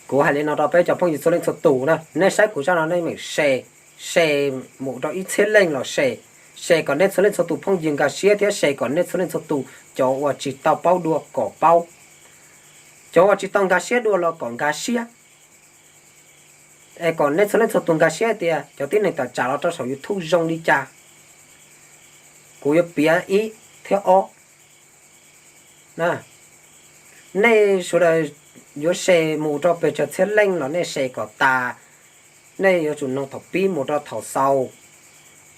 Kuv hais li no rau peb cov phooj ywg txhua leej txhua tus na, nej saib kuv zaj no nej meem share, share mus rau ib txhiab leej los share, share kom nej txhua leej txhua tus phooj ywg nkag siab thiab share kom nej txhua leej txhua tus cov uas tsis tau paub dua kom paub, cov uas tsis tau nkag siab dua los kom nkag siab, es kom nej txhua leej txhua tus nkag siab tias cov tib neeg tawm tsam los rau saum YouTube zoo li cas. Kuv yuav piav ib thiab ob. Nej sawv daws yuav share mus rau pes tsawg txhiab leej los nej share kom tas. Nej yuav tsum mloog thaum pib mus rau thaum xaus.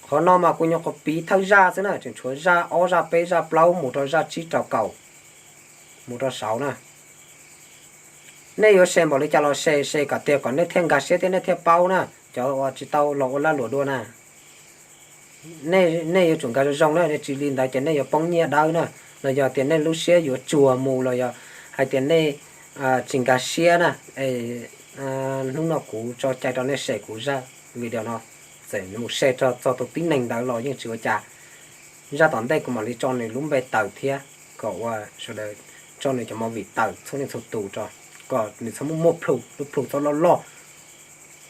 Qhov no mas kuv nyuam qhuav piv thawj zaj xwb na, tseem tshuav zaj ob zaj peb zaj plaub mus rau zaj tsib rau kaum mus rau saud na. Nej yuav share npaum li cas los share, share kom tiag kom nej thiaj nkag siab thiab nej thiaj paub na. Cov uas tsis tau los ua lag luam dua na, nej yuav tsum nkag zoo zoo na, tsis li ntawd ces nej yuav poob nyiaj dawb na, los yog tias nej lub siab yuav tsuag mus los yog hais tias nej tsis nkag siab na. Hnub no kuv tso cai rau nej share kuv zaj video no, txawm nws share txog tus tib neeg ntawd los yeej tsis ua cas. Zaj tom ntej kuv mam li tso nws lub npe tawm thiab kom ua sawv daws tso nws cov movie tawm txhua leej txhua tus rau, kom nws txhob muaj muaj plhu, lub plhu txhob loj loj,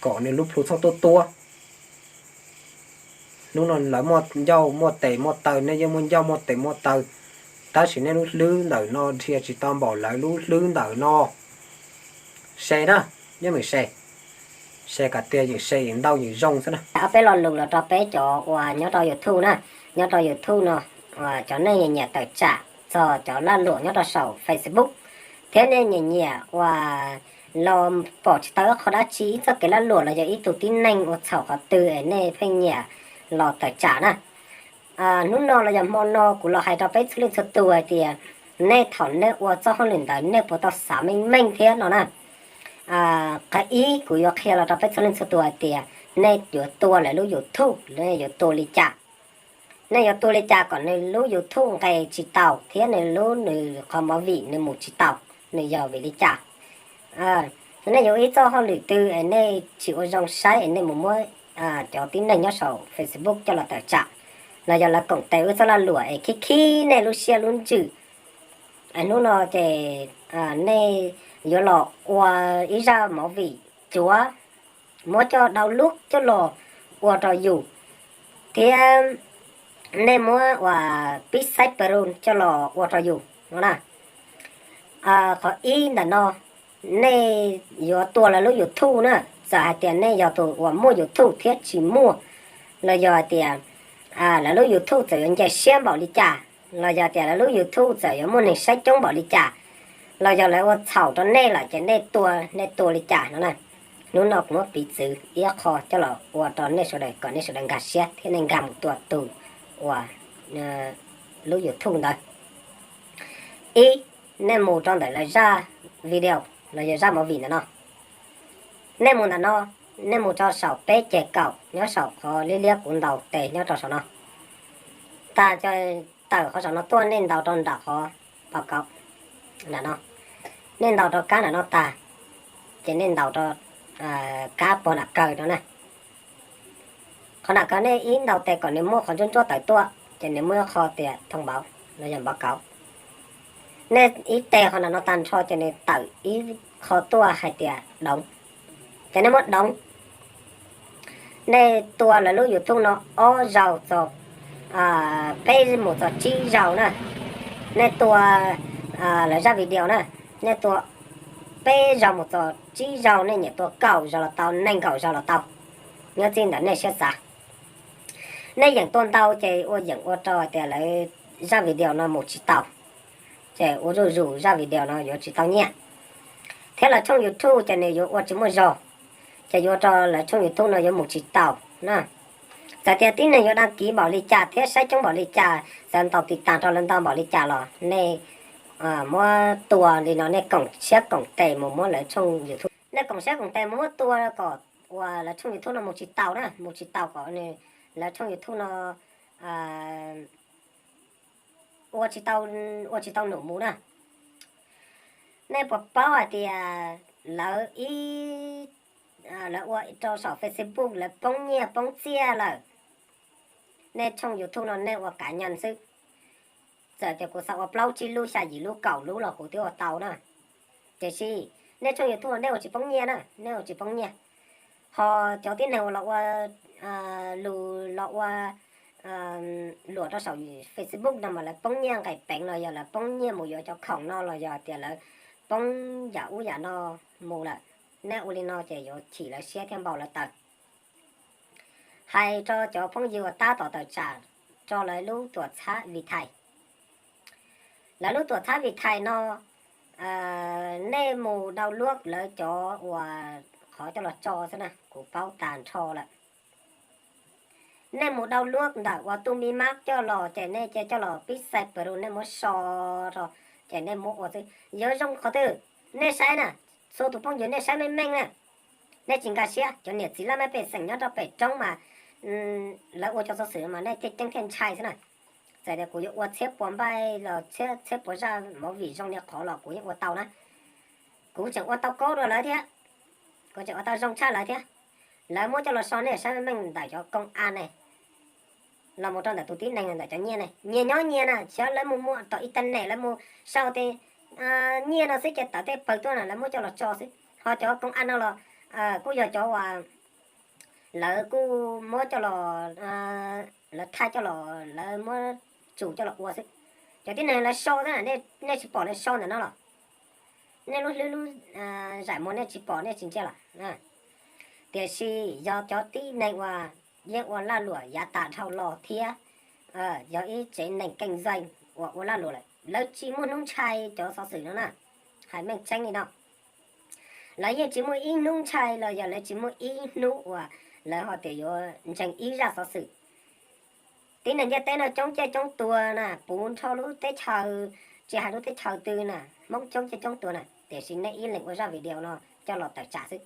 kom nws lub plhu txhob tuab tuab. Hnub no lawv muaj ncauj muaj tes muaj taw, nej yeej muaj ncauj muaj tes muaj taw, tab sis nej lub hlwb ntawm no dhia tsis tau npaum lawv lub hlwb ntawm no. Share na, nyob mus share, share kom tiag, yeem share yeem ntau yeem zoo xwb na. Ob peb lo lus los rau peb cov uas nyob rau YouTube na, nyob rau YouTube no, cov neeg nyiam nyiam tawm tsam txog cov lag luam nyob rau saum Facebook, thiab nej nyiam nyiam uas los pom tsis tau ib qho dab tsi, ib txoj kev lag luam los yog ib tug tib neeg ua txhaum qhov twg es nej pheej nyiam los tawm tsam na. Hnub no los yog hmo no kuv los hais rau peb txhua leej txhua tus hais tias nej thaum nej ua txoj hauj lwm ntawd nej puas tau xav meej meej thiab no na. Qhov ib kuv yuav qhia los rau peb txhua leej txhua tus hais tias nej yuav tua lawv lub YouTube, nej yuav tua li cas? Nej yuav tua li cas kom nws lub YouTube nqes tsis tau thiab nws lub, nws qhov movie nws mus tsis tau? Nws yog vim li cas? Nej yuav ib txoj hauj lwm twg es nej tsis ua zoo saib es nej mus muab cov tib neeg nyob saum Facebook coj los tawm tsam, los yog lawv koom tes ua txoj lag luam es khib khib nej lub siab lub ntsws. Hnub no ces nej yuav los ua ib zaj movie cuav, muab coj dau lub coj los ua rau yus, thiab nej muab ua pib xaib pa run coj los ua rau yus no na. Qhov ib ntawm no, nej yuav tua lawv lub YouTube na. Txawm hais tias nej yog tus uas muaj YouTube thiab tsis muaj, los yog hais tias lawv lub YouTube txawm yuav nce siab npaum li cas, los yog tias lawv lub YouTube txawm yuav muaj neeg saib coob npaum li cas, los yog lawv ua txhaum rau nej lawm ces nej tua, nej tua li cas no na. Hnub no kuv muab piv txwv ib qho coj los ua rau nej sawv daws kom nej sawv daws nkag siab thiab nej nkag mus tua tus uas lub YouTube ntawd. Ib, nej mus rau ntawm lawv zaj video los yog zaj movie ntawm no. Nej mus ntawm no, nej mus rau saum peb ceg kaum nyob saum qhov liab liab kuv ntaus tes nyob rau saum no. Tas, tawm qhov saum no tuaj nej ntaus rau nram qhov pau kauv nram no. Nej ntaus rau kab nram no tas, ces nej ntaus rau kab pog nram kaw no na. Qhov nram kaw nej ib ntaus tes kom nws muaj qhov ntsuab ntsuab tawm tuaj ces nws muaj ib qho tias thoo npauv los yog npauv kauv. Nej ib tes qhov nram no tag nrho ces nws tawm ib qho tuaj hais tias doov. Ces nej muab doov. Nej tua lawv lub YouTube no ob zaug txog peb mus txog tsib zaug na. Nej tua lawv zaj video na, nej tua peb zaug mus txog tsib zaug, nej nyiam tua kaum zaug los tau, nees nkaum zaug los tau, nyob txij ntawm nej siab xav. Nej yeem tua ntau ces ua yeem ua rau tias lawv zaj video no mus tsis tau, ces ua zuj zus zaj video no yuav tsis tau nyiaj, thiab lawv tshooj YouTube ces nws yuav ua tsis muaj zog, ces yuav ua rau lawv tshooj YouTube no yuav mus tsis tau na. Txawm tias tib neeg yuav dag kiv npaum li cas thiab saib coob npaum li cas, txawm ntaus tiv tas rau lawv ntau npaum li cas los nej muab tua li no, nej koom siab koom tes mus muab lawv tshooj YouTube, nej koom siab koom tes mus muab tua kom uas lawv tshooj YouTube no mus tsis tau na, mus tsis tau kom lawv tshooj YouTube no ua tsis tau, ua tsis tau num mus na. Nej puas paub hais tias lawv ib, lawv ua rau saum Facebook lawv poob nyiaj poob txiaj lawm. Nej tshooj YouTube no nej ua kav nyav xwb. Txawm tias kuv xav ua plaub tsib lub xya yim lub kaum lub los kuv twb ua tau na. Tiam sis Nej tshooj YouTube nej ua tsis poob nyiaj na, nej ua tsis poob nyiaj. Ho cov tib neeg uas los ua, lus los ua luam rau saum Facebook no mas lawv poob nyiaj nqes peev los yog lawv poob nyiaj mus yuav cov khoom no los yog tias lawv poob yam ub yam no mus lawm, nej ua li no ces yuav chim lawv siab thiab npau lawv taws. Hais rau cov phooj ywg uas tab tom tawm tsam rau lawv lub tuam txhab Vitae, lawv lub tuam txhab Vitae no, nej mus download lawv cov uas qhov coj los tso xwb na, kuv paub tas nrho lawm. Nej mus download ntawm uas tus Mi Mab coj los ces nej cia coj los pib xais Peru nej muab so rau, ces nej muab ua xwb. Yuav zoo qhov twg nej saib na, txhua tus phooj ywg nej saib meej meej na. Nej tsis nkag siab, cov niam txiv laj mej pej xeem nyob rau pem roob mas lawv ua cov xov xwm mas nej thiaj ceeb thiaj ntshai xwb na. Txawm tias kuv yuav ua txhiab puas npaij los txhiab puas zaj movie zoo li qhov los kuv yeej ua tau na. Kuv tseem ua tau koob dua lawv thiab, kuv tseem ua tau zoo tshaj lawv thiab. Lawv muab coj los so nej saib meej meej ntawm cov koob a ne los mus rau ntawm tus tib neeg ntawm cov nyiaj ne, nyias nyob nyias na, xyov lawv mus muag tom internet lawv mus sau tej nyiaj no xwb ces tawm tej pawg tuaj na lawv muab coj los tso xwb. Ho cov koob a no los kuj yog cov uas lawv kuj muab coj los, lawv thaij coj los lawv muab tsum coj los ua xwb. Cov tib neeg lawv sau xwb na, nej tsis pom lawv sau ntawm no los? Nej lub hlwb lub zais muag nej tsis pom nej tsis ntsia los? Tiam sis yog cov tib neeg uas yeej ua lag luam yav tas dhau los thiab yog ib tsev neeg keej zeej uas ua lag luam lawm, lawv tsis muaj hnub ntshai cov xov xwm no na. Hais meej tseeb li no, lawv yeej tsis muaj ib hnub ntshai los yog lawv tsis muaj ib hnub uas lawv ho tias yuav ntseeg ib zaj xov xwm. Tib neeg ntiaj teb no coob caij coob tuag na, puv nrho lub teb chaws, tsis hais lub teb chaws twg na, Hmoob coob caij coob tuag na, tiam sis nej ib leeg ua zaj video no coj los tawm tsam xwb.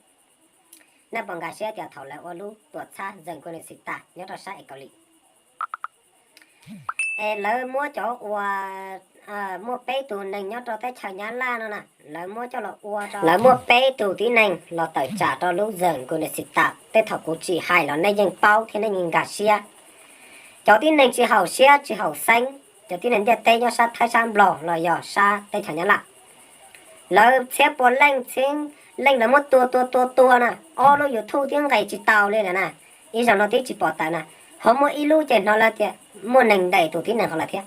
Nej puas nkag siab tias thaum lawv ua lub tuam txhab Zem Kuas Nis Xis Tas nyob rau sab Es Kaus Lim es lawv muab cov uas muaj peb tug neeg nyob rau teb chaws Nyab Laj no na, lawv muab coj los ua, lawv muab peb tug tib neeg los tawm tsam rau lub Zem Kuas Nis Xis Tas, tej thaum kuv tsis hais los nej yeej paub thiab nej yeej nkag siab. Cov tib neeg tsis haum siab tsis haum xeeb, cov tib neeg ntiaj teb nyob sab Thaib sab Nplog los yog sab teb chaws Nyab Laj, lawv txhiab puas leej txhiab leej lawv muab tua tua tua tua na, ob lub YouTube twb nqes tsis tau li lawm na, ib zaug no twb tsis pom tawm na, ho muaj ib lub ces hnov lawv tias muaj neeg ntes tus tib neeg hauv lawm thiab.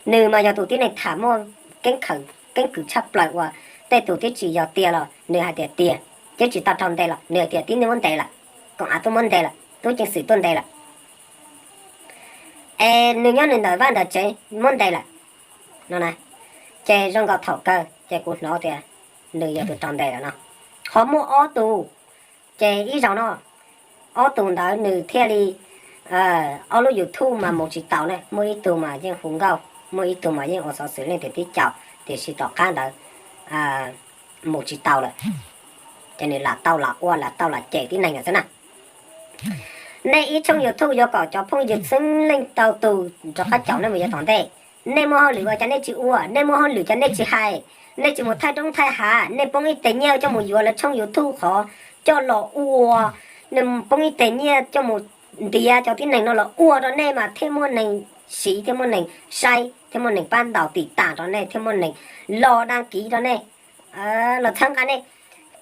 Nws mas yog tus tib neeg tham muaj keeb khawm keeb kwm tshaj plaws uas tej tus twb tsis yog tiag los nws hais tias tiag, twb tsis tau raug ntes los nws hais tias tib neeg muab ntes lawm, koom av tub muab ntes lawm, tub ceev xwm tuaj ntes lawm, es nws nyob nws ntawm vaj ntawm tsev muab ntes lawm no na. Ces zoo nkaus thaum kawg ces kuv hnov tias nws yog tus raug ntes lawm no. Ho muaj ob tug, ces ib zaug no ob tug ntawd nws thiaj li, ob lub YouTube mas mus tsis taus ne, muaj ib tug mas yeej hu nkauj, muaj ib tug mas yeej ua xov xwm leej twg tib caus, tiam sis tom qab ntawd mus tsis taus lawm, ces nws lam tau lam ua lam tau lam cem tib neeg lawm xwb na. Nej ib tshooj YouTube yuav kom cov phooj ywg txheeb leej tau tus rov qab caum nej mus yuav tom ntej. Nej muaj hauj lwm ua cas nej tsis ua, nej muaj hauj lwm cas nej tsis hais, nej tsis mus thaij roob thaij hav, nej poob ib teg nyiaj coj mus yuav lawv tshooj YouTube qhov coj los ua, nej poob ib teg nyiaj coj mus ntiav cov tib neeg no los ua rau nej mas thiaj muaj neeg siv thiaj muaj neeg saib thiaj muaj neeg pab ntaus tim tas rau nej thiaj muaj neeg los dag kiv rau nej, los txhawb nqa nej.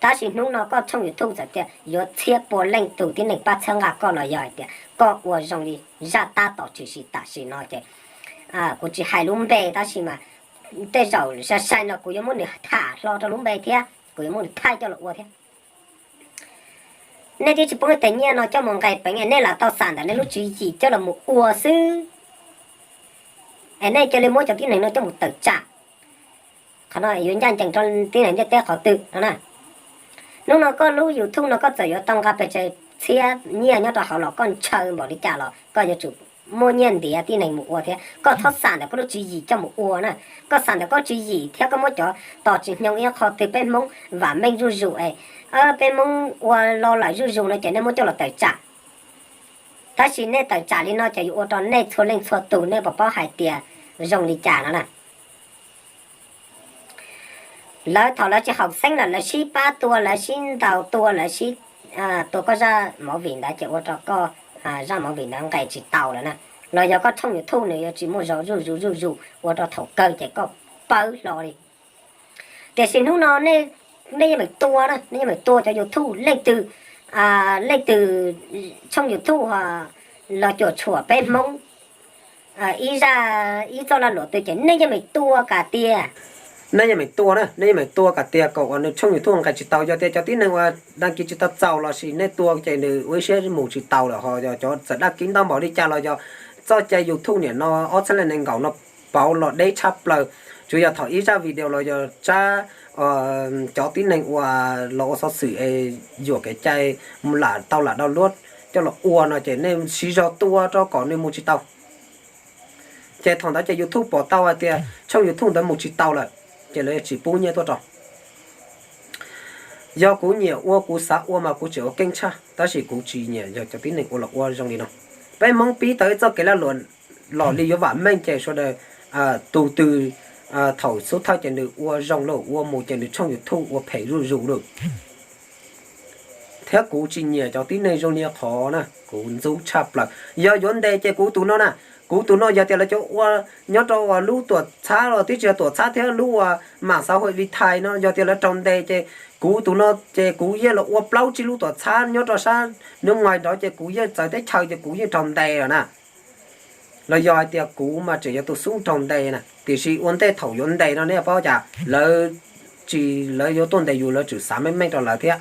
Tab sis hnub no koj tshooj YouTube txawm tias yuav txhiab pua leej tug tib neeg pab txhawb nqa koj los yog hais tias koj ua zoo li zaj tab tom tshwm sim tam sim no ces kuv tsis hais lub npe tab sis mas tej zaum sai sai no kuv yuav muab nws tham hlo rau lub npe thiab kuv yuav muab nws thaij coj los ua thiab. Nej twb tsis poob ib teg nyiaj no coj mus nqes peev es nej lam tau xam ntawm nej lub tswv yim coj los mus ua xwb, es nej cia li muab cov tib neeg no coj mus tawm tsam. Qhov no yuav ncaj ncees rau tib neeg ntiaj teb qhov twg no na? Hnub no koj lub YouTube no koj txawm yuav tau nqa pes tsawg txhiab nyiaj nyob rau hauv los koj ntshaw npaum li cas los koj yuav tsum muaj nyiaj ntiav tib neeg mus ua thiab. Koj txhob xam ntawm koj lub tswv yim coj mus ua na. Koj xam ntawm koj tswv yim thiab koj muab cov tos tsis hnyoo ib qho twg peb Hmoob vam meej zuj zus es peb Hmoob ua lo lawm zuj zus no ces nej muab coj los tawm tsam. Tab sis nej tawm tsam li no ces yuav ua rau nej txhua leej txhua tus nej puas paub hais tias zoo li cas no na? Lawv thaum lawv tsis haum xeeb lawm lawv sib pab tua lawv sib ntaus tua lawv sib tua koj zaj movie ntawd ces ua rau koj zaj movie ntawd nqes tsis tau lawm na. Los yog koj tshooj YouTube nws yuav tsis muaj zog zuj zus zuj zus ua rau thaum kawg ces koj pawb hlo li. Tiam sis hnub no nej Nej yeej meem tua na, nej yeej meem tua cov YouTube leej twg, leej twg tshooj YouTube los cuam tshuam peb Hmoob ib zaj ib txoj lag luam twg ces nej yeej meem tua kom tiag. Nej yeej meem tua na, nej yeej meem tua kom tiag kom uas nws tshooj YouTube nqis tsis tau. Yog tias cov tib neeg uas dag kis tsis tau txaus lossis nej tua ces nws ua ib siab mus tsis tau lawm, ho yog cov txawm dag kis ntau npaum li cas los yog txoj cai YouTube niam no ob txhiab leej nees nkaum no pauv los deb tshaj plaws. Tsuas yog thaum ib zaj video los yog tsab cov tib neeg uas los ua xov xwm es yuam kev cai lam tau lam dau luab coj los ua no ces nej siv zog tua rau kom nws mus tsis tau. Ces thaum ntawd ces YouTube pom tau hais tias tshooj YouTube ntawd mus tsis tau lawm, ces lawv tsis pub nyiaj tuaj rau. Yog kuv nyiam ua kuv xav ua mas kuv tseem ua keeb tshaj, tab sis kuv tsis nyiam yog cov tib neeg ua los ua zoo li no. Peb Hmoob pib tau ib txoj kev lag luam los li yuav vam meej ces sawv daws tus twg thaum xub thawj ces nws ua zoo lawm ua mus ces nws tshooj YouTube ua phem zuj zus lawm. Thiab kuv tsis nyiam cov tib neeg zoo li qhov na, kuv ntxub tshaj plaws. Yog yuav ntes ces kuv tus no na, kuv tus no yog tias lawv cov ua nyob rau uas lub tuam txhab los twb tsis yog tuam txhab thiab lub uas mam xav hawm vi thais no yog tias lawv raug ntes ces kuv tus no ces kuv yeej los ua plaub tsib lub tuam txhab nyob rau sab nub nqaij nrov ces kuv yeej txawv teb chaws ces kuv yeej raug ntes lawm na. Los yog hais tias kuv mas tseem yog tus xub raug ntes na, tiam sis ua ntej thaum yuav ntes no nej paub cas lawv tsis, lawv yuav tuaj ntes yus lawv tseem xav meej meej rau lawv thiab.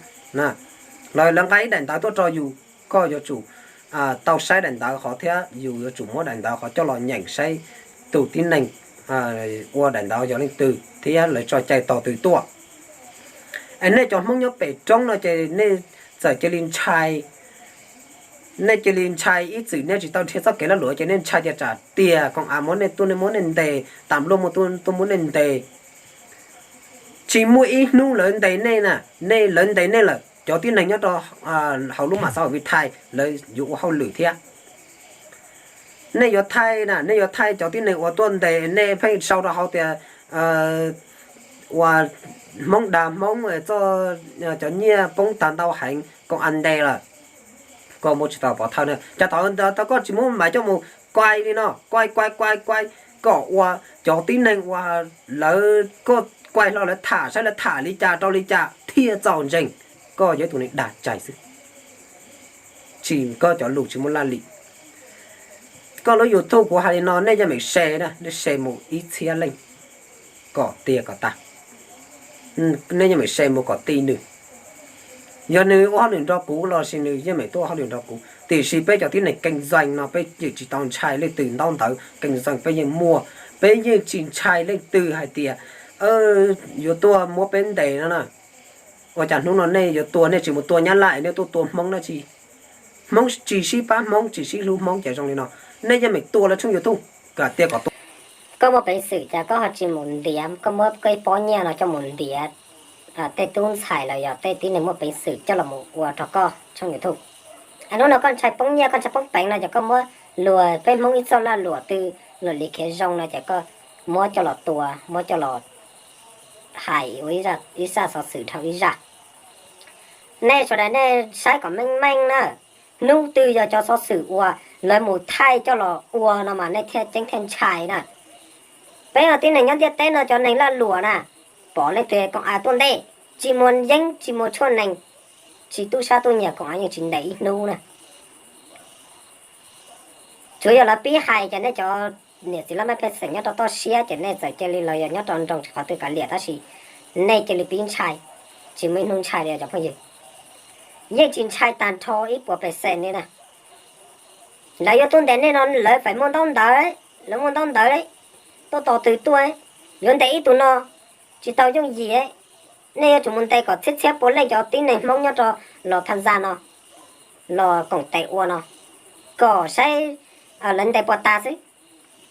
Los lawv nqa ib daim ntawv tuaj rau yus, koj yuav tsum tau saib daim ntawv qhov thiab yus yuav tsum muab daim ntawv qhov coj los nyeem saib tus tib neeg ua daim ntawv yog leej twg thiab lawv tso cai tog twg tuaj. Es nej cov Hmoob nyob pem roob no ces nej txawm cia li ntshai, nej cia li ntshai ib txwm nej tsis tau dhia txoj kev lag luam ces nej ntshai tias tsam tias koom av muab nej tuaj, nej muab nej ntes, tas npluaj muab tuaj muab nej ntes. Tsis muaj ib hnub lawv ntes nej na, nej lawv ntes nej lawm cov tib neeg nyob rau hauv lub mam xav hawm vi thais lawv yuav ua hauj lwm thiab. Nej yuav thaij na, nej yuav thaij cov tib neeg uas tuaj ntes nej pheej sau rau hauv tias uas Hmoob dag Hmoob, txoj cov nyiaj poob tag ntau heev, koom av ntes lawm. Koj muab tsis tau pov thawj na, cas thaum ntawd koj tsis muab maiv coj mus kuaj li no, kuaj kuaj kuaj kuaj kom uas cov tib neeg uas lawv, koj kuaj hlo lawv tham saib lawv tham li cas rau li cas thiaj txaus ntseeg. Koj yog ib tus neeg dag tshaj xwb, tsis, koj cov lus tsis muaj laj lim. Koj lub YouTube kuv hais li no nej yeej meem share na, nej share mus ib txhiab leej kom tiag kom tag. Nej yeej meem share mus kom ti nws. Yog nws ua hauj lwm nrog kuv lossis nws yeej meem tuaj ua hauj lwm nrog kuv, tiam sis peb cov tib neeg keej zeej no peb yeej tsis tau ntshai leej twg ntaub ntawv, keej zeej peb yeej muaj, peb yeej tsis ntshai leej twg hais tias yuav tuaj muab peb ntes no na. Ua cas hnub no nej yuav tua, nej tsis mus tua Nyab Laj, nej tuaj tua Hmoob dab tsi? Hmoob tsis sib pab, Hmoob tsis sib hlub, Hmoob ces zoo li no. Nej yeej meem tua lawv tshooj YouTube, kom tiag kom tuag. Koj muaj peev xwm cas koj ho tsis mus ntiav, koj muab koj ib pob nyiaj no coj mus ntiav tej tub ntxhais los yog tej tib neeg muaj peev xwm coj los mus ua rau koj tshooj YouTube? Hnub no koj ntshai poob nyiaj, koj ntshai poob peev no ces koj muab luag peb Hmoob ib txoj laj luam twg luag li khiav zoo no ces koj muab coj los tua, muab coj los hais ua ib zaj xov xwm dhau ib zaj. Nej sawv daws nej saib kom meej meej na, hnub twg yog cov xov xwm uas lawv mus thaij coj los ua no mas nej thiaj ceeb thiaj ntshai na. Peb ua tib neeg nyob ntiaj teb no cov neeg laj luam na, pom leej twg koom av tuaj ntej, tsis muaj yeeb tsis muaj tshuaj nees, tsis tub sab tub nyiag koom av yeej tsis ntes ib hnub na. Tsuas yog lawv pib hais ces nej cov niam txiv laj mej pej xeem nyob rau toj siab ces nej txawm cia li los yog nyob rau nroog tsis qhov twg kav liam, tab sis nej cia li pib ntshai, tsis muaj ib hnub ntshai li cov phooj ywg. Yeej tsis ntshai tag nrho ib puas pes xees li na. Lawv yuav tuaj ntes nej no lawv feem muaj ntaub ntawv, lawv muaj ntaub ntawv, tuaj tos twg tuaj, yuav ntes ib tug no tsis tau yooj yim. Nej yuav tsum mus ntes kom txhiab txhiab pua leej cov tib neeg Hmoob nyob rau los tham ntxa no, los koom tes ua no, kom saib lawv ntes puas tas xwb,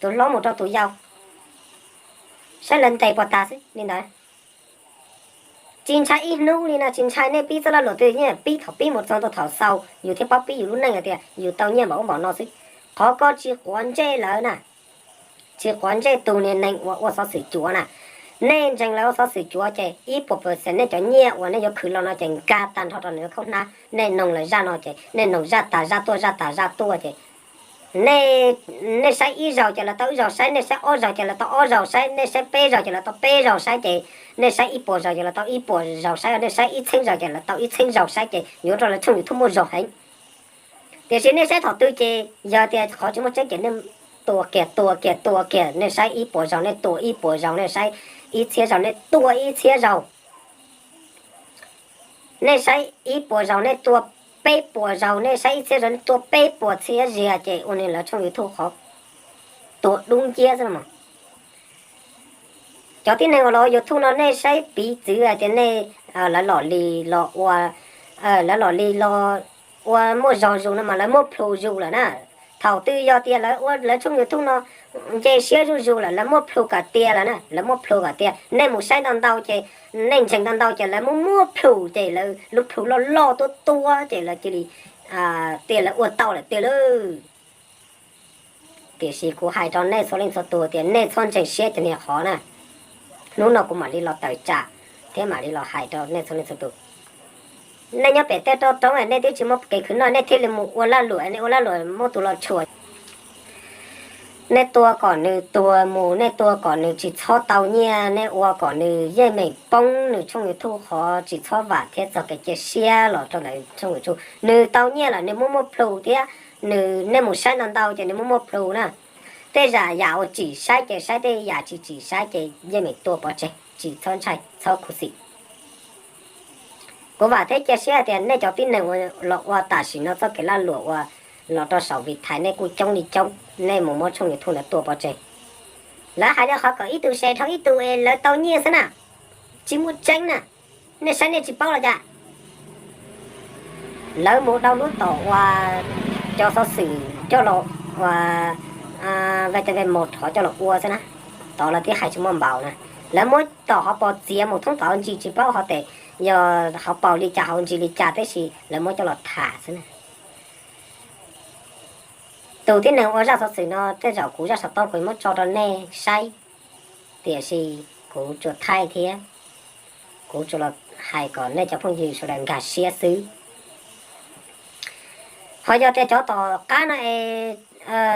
tus hlob mus rau tus yau, saib lawv ntes puas tas xwb li ntawd. Tsis ntshai ib hnub li na, tsis ntshai nej pib txoj laj luam twg, yeej pib thaum pib mus txog rau thaum xaus yus thiaj paub pib yus lub neej hais tias yus tau nyiaj npaum ub npaum no xwb. Qhov koj tsis quav ntsej lawv na, tsis quav ntsej tus niag neeg uas ua xov xwm cuav na. Nej ntseeg lawv ua xov xwm cuav ces ib puas pes xees nej cov nyiaj uas nej yuav khwv los no ces nkag tag nrho rau nws lub khaub hnab. Nej noog lawv zaj no ces nej noog zaj tas zaj tuaj zaj tas zaj tuaj ces Nej, nej saib ib zaug ces lawv tau ib zaug saib, nej saib ob zaug ces lawv tau ob zaug saib, nej saib peb zaug ces lawv tau peb zaug saib, ces nej saib ib puas zaus ces lawv tau ib puas zaus saib, nej saib ib txheeb zaus ces lawv tau ib txheeb zaus saib, ces yuav rau lawv tshooj YouTube muaj zog heev. Tiam sis nej saib thaum twg ces yog tias qhov tsis muaj tseeb ces nej tua kiag, tua kiag, tua kiag. Nej saib ib puas zaus nej tua ib puas zaus, nej saib ib txhiab zaus nej tua ib txhiab zaus. Nej saib ib puas zaus nej tua peb puas zaus, nej saib ib txhiab zaus nej tua peb puas txhiab ziag, ces ua li lawv tshooj YouTube qhov tua dub nciab xwb no. Cov tib neeg uas los ua YouTube no nej saib piv txwv hais tias nej, lawv los li los ua, lawv los li los ua muaj zog zus no mas lawv muaj plhus zus lawm na. Thaum twg yog tias lawv ua lawv tshooj YouTube no nce siab zuj zus lawm, lawv muaj plhus kom tiag lawm na, lawv muaj plhus kom tiag. Nej mus saib ntau ntau ces, nej ntseeg ntau ntau ces lawv muaj muaj plhus, ces lawv lub plhus loj loj tuab tuab ces lawv cia li tias lawv ua tau lawm tiag lauj. Tiam sis kuv hais rau nej txhua leej txhua tus tias nej txhob ntseeg siab cov niag qhov na. Hnub no kuv mam li los tawm tsam thiab mam li los hais rau nej txhua leej txhua tus. Nej nyob pem tej roob roob nej twb tsis muaj kev khwv noj, nej thiaj li mus ua lag luam, nej ua lag luam muab tus los tshuam. Nej tua kom nws tuag mus, nej tua kom nws tsis txhob tau nyiaj, nej ua kom nws yeej meem poob nws tshooj YouTube qhov tsis txhob vam thiab txog kev cia siab los rau ntawm tshooj YouTube. Nws tau nyiaj lawm nws muaj muaj plhus thiab, nws, nej mus saib ntau ntau ces nws muaj muaj plhus na. Tej yam, yam uas tsim saib ces saib, tej yam tsis tsim saib ces yeej meem tua pov tseg, tsis txhob ntshai, txhob khuv xim. Kuv vam thiab cia siab tias nej cov tib neeg uas los ua tam sim no txoj kev lag luam uas los rau saum Vim Thais nej kuj coob li coob, nej mus muab tshooj YouTube ntawd tua pov tseg. Lawv hais li qhov kom ib tug share dhau ib tug es lawv tau nyiaj xwb na, tsis muaj tseeb na. Nej saib nej tsis paub los cas? Lawv mus dau lub tom uas cov xov xwm coj los, uas VTV Mos Rhov coj los ua xwb na. Tod lawv twb hais tsis muaj npaum na. Lawv muab tom hauv paus txiav mus thoob tom hauv ntsis tsis paub hov tes yog hauv paus li cas hauv ntsis li cas, tab sis lawv muab coj los tham xwb na. Tus tib neeg ua zaj xov xwm no tej zaum kuv zaj xov tooj kuv muab tso rau nej saib, tiam sis kuv tsuas thaij thiab kuv tsuas los hais kom nej cov phooj ywg sawv daws nkag siab xwb. Ho yog tias cov tom qab no es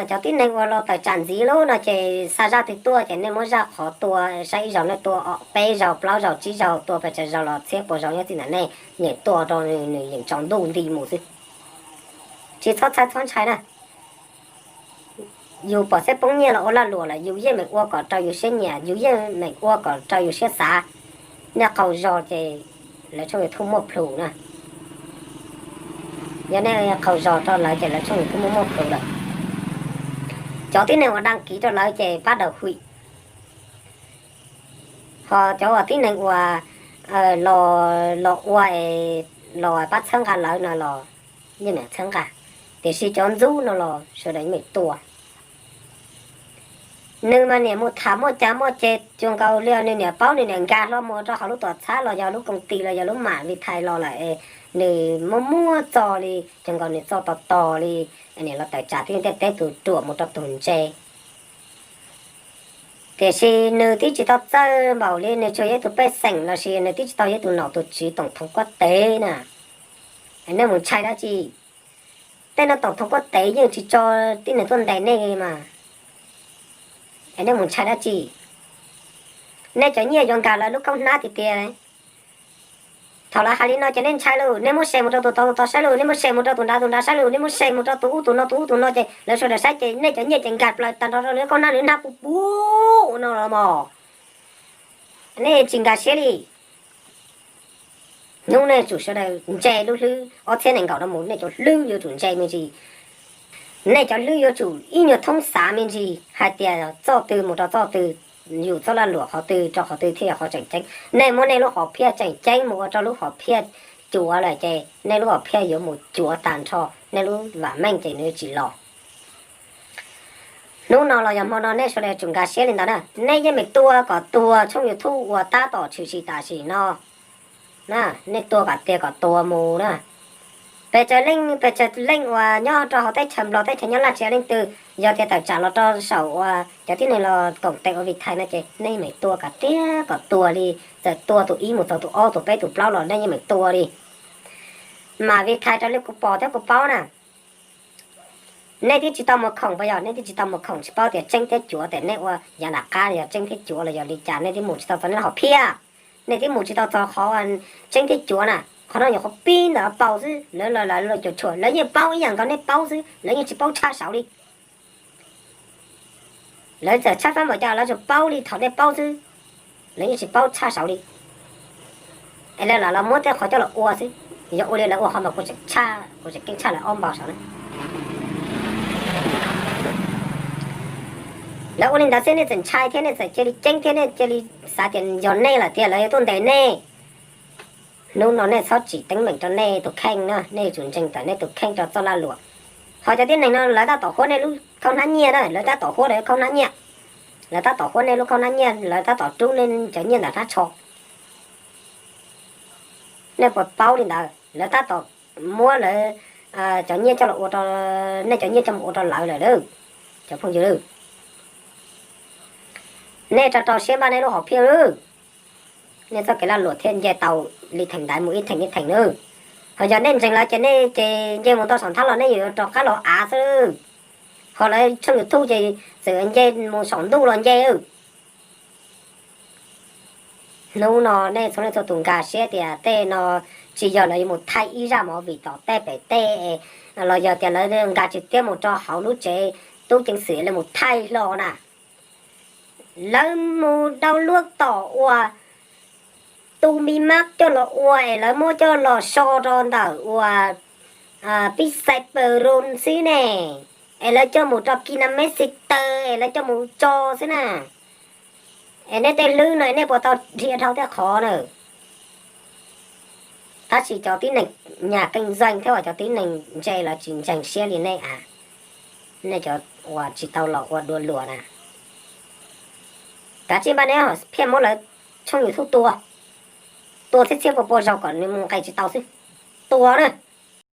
cov tib neeg uas los tawm tsam ntxiv lub no ces xa zaj twg tuaj ces nej muab zaj qhov tua, saib ib zaug nej tua peb zaug plaub zaug tsib zaug, tua pes tsawg zaug los txhiab puas zaug nyob txij ntawm nej, nyeem tua rau nws yeem tsaus ntuj nti mus xwb. Tsis txhob txhawj txhob ntshai na. Yus pom xeeb poob nyiaj los ua lag luam lawm yus yeej meem ua kom raws yus siab nyiam, yus yeej meem ua kom raws yus siab xav. Nej qaug zog ces lawv tshooj YouTube muaj plhus na. Yog nej qaug zog rau lawv ces lawv tshooj YouTube muaj muaj plhus lawm. Cov tib neeg uas dag kiv rau lawv ces pab daws hwm. Ho cov uas tib neeg uas los ua, los pab txhawb nqa lawv no los yeej meem txhawb nqa, tiam sis cov ntxub no los sawv daws yeej meem tua. Nws mas niam mus tham muaj cas muaj ces cuag nkaus li nws niam paub, nws niam nkag hlo mus rau hauv lub tuam txhab los yog lub koom tis los yog lub mam Vim Thais los lawm, nws muaj muaj txog li, cuag nkaus nws txog tos tos li, niam los tawm tsam tib neeg ntiaj teb tus ruam mus rau tus ntse. Tiam sis nws twb tsis tau txawj npaum li, nws tsuas yog ib tug pej xeem los sis nws twb tsis tau yog ib tug nom tus tswv toom thoov kuab tev na. Nej mus ntshai dab tsi? Tej no toom thoov kuab tev yeej tsis tso tib neeg tuaj ntes nej li mas. Es nej mus ntshai dab tsi? Nej cov nyiaj yuav nkag lawv lub khaub hnab tiag tiag. Thaum lawv hais li no ces nej ntshai lauj, nej muab share mus rau tus tod tus tod saib lauj, nej muab share mus rau tus nrad tus nrad saib lauj, nej muab share mus rau tus ub tus no tus ub tus no ces lawv sawv daws saib ces nej cov nyiaj ces nkag plaws tag nrho rau lub khaub hnab, lub hnab puv puv ua no los mos. Nej tsis nkag siab li. Hnub nej tsum sawv daws ntse lub hlwb ob txhiab nees nkaum no mus, nej cov hlwb yuav tsum ntse me ntsis. Nej cov hlwb yuav tsum ib nyuag thoob xav me ntsis hais tias txoj twg mus rau txoj twg, yus txoj lag luam qhov twg rau qhov twg thiaj yog qhov tseem ceeb. Nej muab nej lub hom phiaj tseem ceeb mus ua rau lub hom phiaj cuav lawm ces nej lub hom phiaj yuav mus cuav tag nrho, nej lub vam meej ces nws yuav tsis los. Hnub no los yog hmo no nej sawv daws tsum nkag siab li ntawd na. Nej yeej meem tua kom tuag tshooj YouTube uas tab tom tshwm sim tam sim no. Nej tua kom tiag kom tuag mus na. Pes tsawg leej, pes tsawg leej uas nyob rau hauv teb chaws Nplog teb chaws Nyab Laj tsis hais leej twg, yog tias tawm tsam los rau saum uas cov tib neeg los koom tes ua Vim Thais no ces nej meem tua kom tiag kom tuag li. Txawm tua tus ib mus txog tus ob tus peb tus plaub los nej yeej meem tua li. Mam Vim Thais raws li kuv pom thiab kuv paub na, Nej twb tsis tau mus khoom puas yog? Nej twb tsis tau mus khoom tsis paub tias tseeb thiab cuav, tias nej ua yav nram qab yog tseeb thiab cuav los yog li cas, nej twb mus tsis tau txog nej lub hom phiaj. Nej twb mus tsis tau txog qhov tseeb thiab cuav na. Qhov no nyuam qhuav pib ntawm paus xwb, lawv los lawv los cuam tshuam, lawv yeej paub ib yam nkaus nej paub xwb, lawv yeej tsis paub tshaj saud li. Lawv txawm tshaj fab npaum cas lawv tsuas paub li thaum nej paub xwb, lawv yeej tsis paub tshaj saud li. Es lawv lam los muab tej qhov coj los ua xwb. Yog ua li lawv ua qhov mas kuv tseem keej tshaj lawv ob npaug saud na. Lawv ua li ntawd xwb nej txawm ntshai thiab nej txawm cia li ceeb thiab nej cia li xav tias yog nej lawm tiag, lawv yuav tuaj ntes nej. Hnub no nej txhob tsim teeb meem rau nej tus kheej na, nej yuav tsum ntseeg tawm nej tus kheej rau txoj laj luam. Ho cov tib neeg no lawv tab tom huab nej lub khaub hnab nyiaj na, lawv tab tom huab lawv khaub hnab nyiaj. Lawv tab tom huab nej lub khaub hnab nyiaj, lawv tab tom rub nej cov nyiaj ntawm hnab tsho. Nej puas paub li ntawd? Lawv tab tom muab lawv cov nyiaj coj los ua rau, nej cov nyiaj coj mus ua rau lawv lawm lauj, cov phooj ywg. Nej rau rau siab npaj nej lub hom phiaj lauj. Nej txoj kev lag luam thiaj nce tau li theem ntaiv mus ib theem ib theem nawb. Ho yog nej ntseeg lawv ces nej ces nce mus tau saum nthab los nej yuav rov qab los av xwb. Ho lawv tshooj YouTube ces txawm nce mus saum ntuj los nce. Hnub no nej txhua leej txhua tus nkag siab tias tej no tsis yog lawv yuav mus thaij ib zaj movie tom tej pem tej, los yog tias lawv nkag tsis tiab mus rau hauv lub tsev tub ceev xwm lawv mus thaij hlo na. Lawv mus rau luag tom uas tu mi mab coj los ua es lawv muab coj los so rau ntawm uas pib xais pawg roos xwb ne, es lawv coj mus rau kis na meb xis taw es lawv coj mus tso xwb na. Es nej tej hlwb no nej puas tau dhia dhau tej qhov na? Tab sis cov tib neeg nyas keej zeej thiab uas cov tib neeg ntse lawv tsis ntseeg siab li nej a, nej cov uas tsis tau los ua dua luag na. Kav tsij npaj neb hom phiaj muab lawv tshooj YouTube tua, tua txhiab txhiab pua pua zaug kom nws mus nqis tsis tau xwb. Tua na.